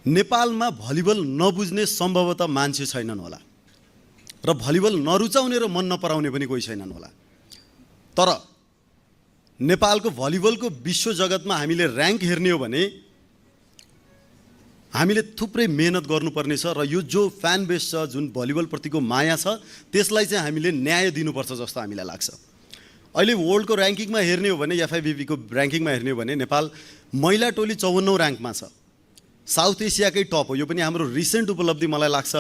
नेपालमा भलिबल नबुझ्ने सम्भवतः मान्छे छैनन् होला र भलिबल नरुचाउने र मन नपराउने पनि कोही छैनन् होला। तर नेपालको भलिबलको विश्व जगतमा हामीले र्याङ्क हेर्ने हो भने हामीले थुप्रै मेहनत गर्नुपर्ने छ र यो जो फ्यान बेस छ, जुन भलिबल प्रतिको माया छ, त्यसलाई चाहिँ हामीले न्याय दिनुपर्छ जस्तो हामीलाई लाग्छ। अहिले वर्ल्डको र्याङ्किङमा हेर्ने हो भने, FIVB को र्याङ्किङमा हेर्ने हो भने नेपाल महिला टोली 54औं र्याङ्कमा छ। साउथ एसियाकै टप हो। यो पनि हाम्रो रिसेन्ट उपलब्धि मलाई लाग्छ।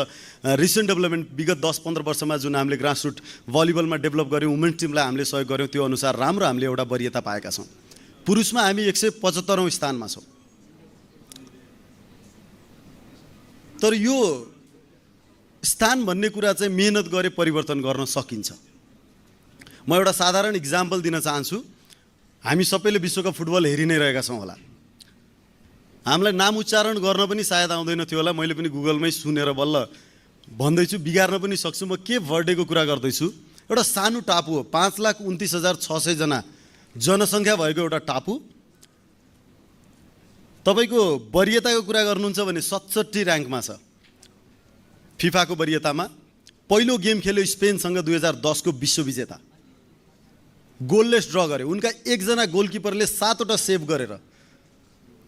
रिसेन्ट डेभलपमेन्ट विगत 10-15 वर्षमा जुन हामीले ग्रासरुट भलिबलमा डेभलप गऱ्यौँ, वुमेन्स टिमलाई हामीले सहयोग गऱ्यौँ, त्यो अनुसार राम्रो हामीले एउटा वरियता पाएका छौँ। पुरुषमा हामी 175औं स्थानमा छौँ। तर यो स्थान भन्ने कुरा चाहिँ मेहनत गरे परिवर्तन गर्न सकिन्छ। म एउटा साधारण इक्जाम्पल दिन चाहन्छु। हामी सबैले विश्वकप फुटबल हेरि नै रहेका छौँ होला। हामीलाई नाम उच्चारण गर्न पनि सायद आउँदैन थियो होला। मैले पनि गुगलमै सुनेर बल्ल भन्दैछु, बिगार्न पनि सक्छु। म के बर्थडेको कुरा गर्दैछु। एउटा सानो टापु हो, 5,29,600 जना जनसङ्ख्या भएको एउटा टापु। तपाईको वरियताको कुरा गर्नुहुन्छ भने 67 र्याङ्कमा छ फिफाको वरियतामा। पहिलो गेम खेल्यो स्पेनसँग 2010 को विश्व विजेता, गोललेस ड्र गरे। उनका एकजना गोलकिपरले 7 वटा सेभ गरेर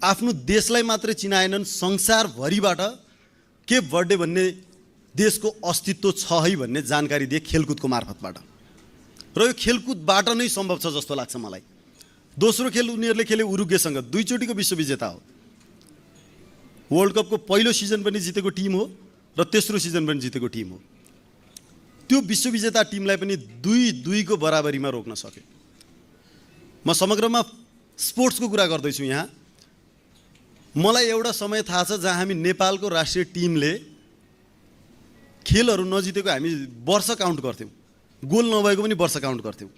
आफ्नो देशलाई मात्रै चिनाएनन्, संसारभरिबाट के बर्थडे भन्ने देशको अस्तित्व छ है भन्ने जानकारी दिए खेलकुदको मार्फतबाट। र यो खेलकुदबाट नै सम्भव छ जस्तो लाग्छ मलाई। दोस्रो खेल उनीहरूले खेले उरुग्वेसँग, 2 चोटिको विश्व विजेता हो। वर्ल्ड कपको पहिलो सिजन पनि जितेको टिम हो र तेस्रो सिजन पनि जितेको टिम हो। त्यो विश्व विजेता टिमलाई पनि 2-2 को बराबरीमा रोक्न सक्यो। म समग्रमा स्पोर्ट्सको कुरा गर्दैछु यहाँ। मलाई एउटा समय थाहा छ जहाँ हामी नेपालको राष्ट्रिय टिमले खेलहरू नजितेको हामी वर्ष काउन्ट गर्थ्यौँ, गोल नभएको पनि वर्ष काउन्ट गर्थ्यौँ।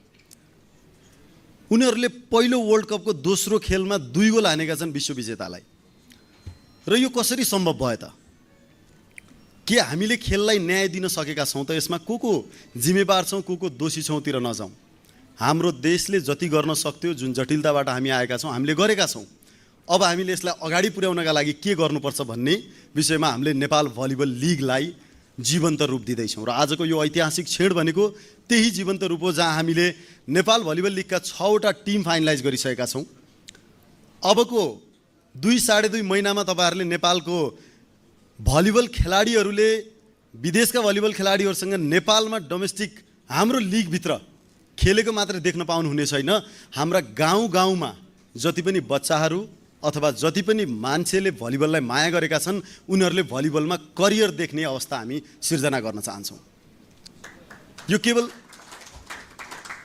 उनीहरूले पहिलो वर्ल्ड कपको दोस्रो खेलमा 2 गोल हानेका छन् विश्व विजेतालाई। र यो कसरी सम्भव भयो त? के हामीले खेललाई न्याय दिन सकेका छौँ त? यसमा को जिम्मेवार छौँ, को दोषी छौँ तिर नजाउँ। हाम्रो देशले जति गर्न सक्थ्यो, जुन जटिलताबाट हामी आएका छौँ, हामीले गरेका छौँ। अब हामीले यसलाई अगाडि पुर्याउनका लागि के गर्नुपर्छ भन्ने विषयमा हामीले नेपाल भलिबल लिगलाई जीवन्त रूप दिँदैछौँ। र आजको यो ऐतिहासिक क्षण भनेको त्यही जीवन्त रूप हो, जहाँ हामीले नेपाल भलिबल लिगका 6 वटा टिम फाइनलाइज गरिसकेका छौँ। अबको 2-2.5 महिनामा तपाईँहरूले नेपालको भलिबल खेलाडीहरूले विदेशका भलिबल खेलाडीहरूसँग नेपालमा डोमेस्टिक हाम्रो लिगभित्र खेलेको मात्र देख्न पाउनुहुने छैन। हाम्रा गाउँ-गाउँमा जति पनि बच्चाहरू अथवा जति पनि मान्छेले भलिबललाई माया गरेका छन्, उनीहरूले भलिबलमा करियर देख्ने अवस्था हामी सिर्जना गर्न चाहन्छौँ। यो केवल